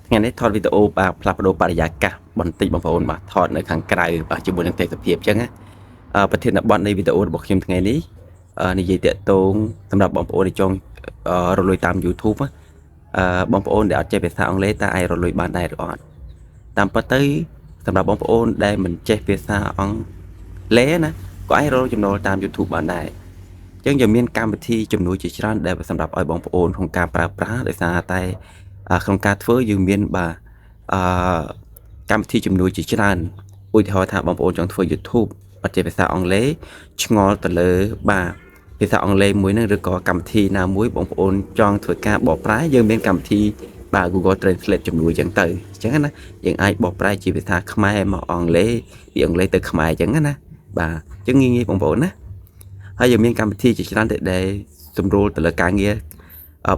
ថ្ងៃនេះថតវីដេអូបាទផ្លាស់ប្ដូរបរិយាកាសបន្តិចបងប្អូនបាទថតនៅខាងក្រៅបាទជាមួយនឹងទេសភាពអញ្ចឹងណាប្រធានបទនៃវីដេអូរបស់ខ្ញុំថ្ងៃនេះនិយាយតាក់ទងសម្រាប់បងប្អូនដែលចង់រកលុយតាម YouTube ណាបងប្អូនដែលអត់ចេះភាសាអង់គ្លេសតើអាចរកលុយបានដែរឬអត់តាមពិតទៅសម្រាប់បងប្អូនដែលមិនចេះភាសាអង់គ្លេសណាក៏អាចរកចំណូលតាម YouTube បានដែរ អញ្ចឹងយើងមានកម្មវិធីជំនួយជាច្រើនដែលសម្រាប់ឲ្យបងប្អូនក្នុងការប្រើប្រាស់ដោយសារតែក្នុងការធ្វើយើងមានបាទអឺកម្មវិធីជំនួយជាច្រើនឧទាហរណ៍ថាបងប្អូនចង់ធ្វើ YouTube អត់ចេះភាសាអង់គ្លេសឆ្ងល់ទៅលើបាទភាសាអង់គ្លេសមួយហ្នឹងឬក៏កម្មវិធីណាមួយបងប្អូនចង់ធ្វើការបកប្រែយើងមានកម្មវិធីបាទ Google Translate ជំនួយអញ្ចឹងទៅអញ្ចឹងណាយើងអាចបកប្រែជាភាសាខ្មែរមកអង់គ្លេសពីអង់គ្លេសទៅខ្មែរអញ្ចឹងណាបាទអញ្ចឹងងាយៗបងប្អូនណា ហើយយើងមានកម្មវិធីជាច្រើនទៀតដែលសម្រួលទៅលើការងារ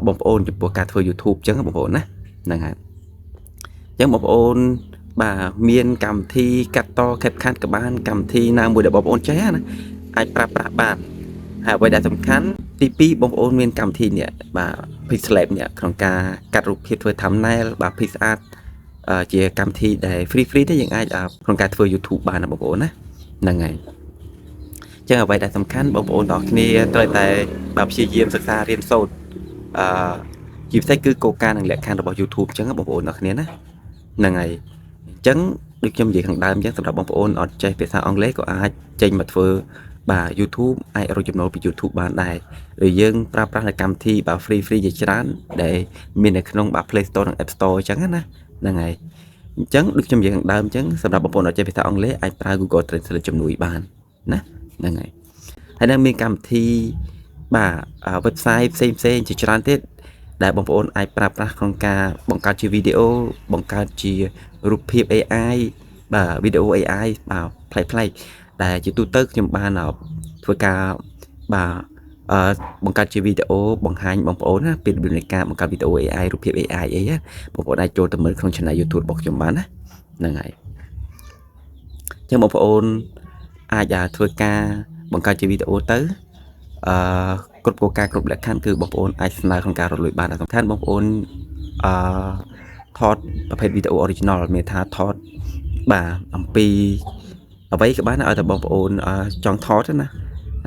បងប្អូនចំពោះការធ្វើ YouTube អញ្ចឹងបងប្អូនណាហ្នឹងហើយអញ្ចឹងបងប្អូនបាទមានកម្មវិធីកាត់ត CapCut ក៏បានកម្មវិធីណាមួយដែលបងប្អូនចេះណាអាចប្រើប្រាស់បានហើយអ្វីដែលសំខាន់ទី2បងប្អូនមានកម្មវិធីនេះបាទ PixelLab នេះក្នុងការកាត់រូបភាពធ្វើ thumbnail បាទ PicsArt ជាកម្មវិធីដែល free free ទេយើងអាចក្នុងការធ្វើ YouTube បានណាបងប្អូនណាហ្នឹងហើយ ចឹងអ្វីដែលសំខាន់បងប្អូនទាំងអស់គ្នាត្រូវតែបាទព្យាយាមសិក្សារៀនសូត្រអឺជាពិសេសគឺគោលការណ៍និងលក្ខខណ្ឌរបស់ YouTube អញ្ចឹងបងប្អូនទាំងអស់គ្នាណាហ្នឹងហើយអញ្ចឹងដូចខ្ញុំនិយាយខាងដើមអញ្ចឹងសម្រាប់បងប្អូនអត់ចេះភាសាអង់គ្លេសក៏អាចចេញមកធ្វើបាទ YouTube អាចរកចំណូលពី YouTube បានដែរឬយើងប្រើប្រាស់នៅកម្មវិធីបាទ free free ជាច្រើនដែលមាននៅក្នុងបាទ Play Store និង App Store អញ្ចឹងណាហ្នឹងហើយអញ្ចឹងដូចខ្ញុំនិយាយខាងដើមអញ្ចឹងសម្រាប់បងប្អូនអត់ចេះភាសាអង់គ្លេសអាចប្រើ Google Translate ជំនួយបានណាហ្នឹងហើយហើយនៅមានកម្មវិធីបាទ website ផ្សេងផ្សេងជាច្រើនទៀតដែលបងប្អូនអាចប្រើប្រាស់ក្នុងការបង្កើតជាវីដេអូបង្កើតជារូបភាព AI បាទវីដេអូ AI បាទប្លែកៗដែលជាទូទៅខ្ញុំបានធ្វើការបាទអឺបង្កើតជាវីដេអូបង្ហាញបងប្អូនណាពីរបៀបនៃការបង្កើតវីដេអូ AI រូបភាព AI អីណាបងប្អូនអាចចូលទៅមើលក្នុង channel YouTube របស់ខ្ញុំបានណាហ្នឹងហើយអញ្ចឹងបងប្អូនអាចធ្វើការបង្កើតជាវីដេអូទៅអឺគ្រប់គោលការណ៍គ្រប់លក្ខខណ្ឌគឺបងប្អូនអាចស្នើក្នុងការរកលុយបានសំខាន់បងប្អូនអឺថតប្រភេទវីដេអូ original មានថាថតបាទអំពីអ្វីក៏បានឲ្យតែបងប្អូនចង់ថតណា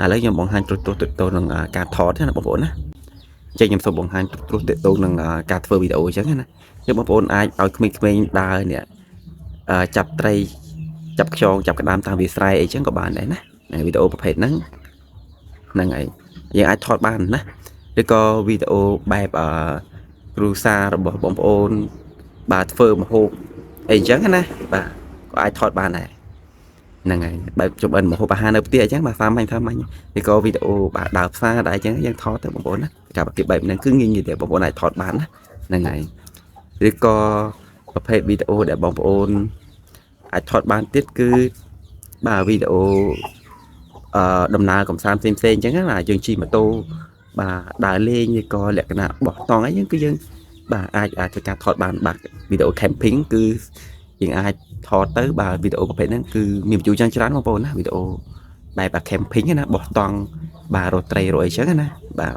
ឥឡូវខ្ញុំបង្ហាញត្រួសត្រាសទៅនឹងការថតណាបងប្អូនណាអញ្ចឹងខ្ញុំសូមបង្ហាញត្រួសត្រាសទៅនឹងការធ្វើវីដេអូអញ្ចឹងណាគឺបងប្អូនអាចឲ្យក្មេងៗដើរនេះចាប់ត្រីចាប់ខ្យងចាប់ក្តាមតាមវាលស្រែអីចឹងក៏បានដែរណាវីដេអូប្រភេទហ្នឹងហ្នឹងហើយយើងអាចថតបានណាឬក៏វីដេអូបែបអឺគ្រួសាររបស់បងប្អូនបាទធ្វើម្ហូបអីចឹងណាបាទក៏អាចថតបានដែរហ្នឹងហើយបែបចម្អិនម្ហូបអាហារនៅផ្ទះអញ្ចឹងបាទសាមញ្ញសាមញ្ញឬក៏វីដេអូបាទដើរផ្សារដែរអញ្ចឹងយើងថតទៅបងប្អូនណាការប្រភេទបែបហ្នឹងគឺងាយងាយទេបងប្អូនអាចថតបានណាហ្នឹងហើយឬក៏ប្រភេទវីដេអូដែលបងប្អូនអាចថតបានទៀតគឺបាទវីដេអូដំណើរកំសាន្តផ្សេងផ្សេងអញ្ចឹងណាយើងជិះម៉ូតូបាទដើរលេងឬក៏លក្ខណៈបោះតង់អីហ្នឹងគឺយើងបាទអាចអាចធ្វើការថតបានបាទវីដេអូ camping គឺយើងអាចថតទៅបាទវីដេអូប្រភេទហ្នឹងគឺមាន view ច្រើនច្រើនបងប្អូនណាវីដេអូបែប camping ណាបោះតង់បាទរកត្រីរកអីចឹងណាបាទ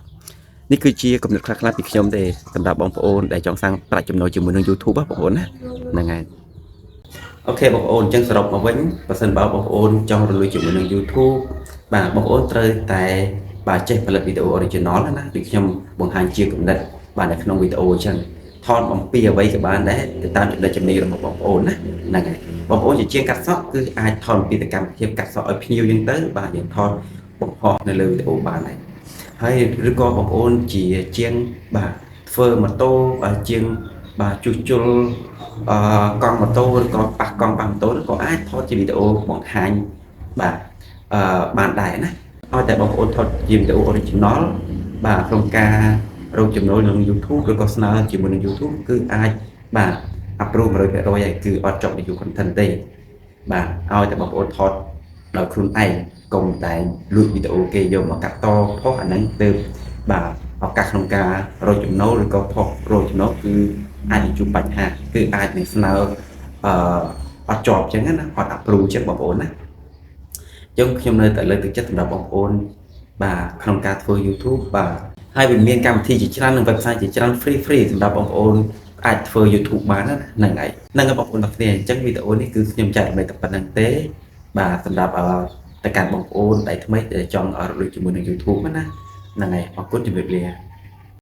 នេះគឺជាគំនិតខ្លះៗពីខ្ញុំទេសម្រាប់បងប្អូនដែលចង់សាងប្រាក់ចំណូលជាមួយនឹង YouTube បងប្អូនណាហ្នឹងហើយ OK បងប្អូនអញ្ចឹងសរុបមកវិញបើសិនបើបងប្អូនចង់រកលុយជាមួយនឹង YouTube បាទបងប្អូនត្រូវតែបាទចេះផលិតវីដេអូ original ណាដូចខ្ញុំបង្ហាញជាគំនិតបាទនៅក្នុងវីដេអូអញ្ចឹងថតអំពីអ្វីក៏បានដែរទៅតាមចំណុចជំនាញរបស់បងប្អូនណាហ្នឹងហើយបងប្អូនជាជាងកាត់សក់គឺអាចថតអំពីសកម្មភាពកាត់សក់ឲ្យភ្ញៀវអញ្ចឹងទៅបាទយើងថតបង្ហោះនៅលើវីដេអូបានដែរហើយឬក៏បងប្អូនជាជាងបាទធ្វើម៉ូតូបាទជាងបាទជួសជុលកង់ម៉ូតូឬក៏ប៉ះកង់ប៉ះម៉ូតូក៏អាចថតជាវីដេអូបង្ហាញបាទបានដែរណាឲ្យតែបងប្អូនថតជាវីដេអូ original បាទក្នុងការរកចំណូលក្នុង YouTube ឬក៏ស្នើជាមួយនឹង YouTube គឺអាចបាទ approve 100%ហើយគឺអត់ជាប់ review content ទេបាទឲ្យតែបងប្អូនថតដោយខ្លួនឯងកុំតែលួចវីដេអូគេយកមកកាត់តផុសអាហ្នឹងទើបបាទឱកាសក្នុងការរកចំណូលឬក៏ផុសរកចំណូលគឺអាចនឹងជួបបញ្ហាគឺអាចនឹងស្នើអត់ជាប់អញ្ចឹងណាអត់ approve អញ្ចឹងបងប្អូនណាអញ្ចឹងខ្ញុំនៅតែលើកទឹកចិត្តសម្រាប់បងប្អូនបាទក្នុងការធ្វើ YouTube បាទហើយវាមានកម្មវិធីជាច្រើននិង website ជាច្រើន free free សម្រាប់បងប្អូន អាចធ្វើ YouTube បានណាហ្នឹងហើយហ្នឹងហើយបងប្អូនទាំងគ្នាអញ្ចឹងវីដេអូនេះគឺខ្ញុំចែករំលែកតែប៉ុណ្្នឹងទេបាទសម្រាប់ទៅកាន់បងប្អូនដែលថ្មីដែលចង់រកលុយជាមួយនឹង YouTube ណាហ្នឹងហើយអរគុណជម្រាបលា។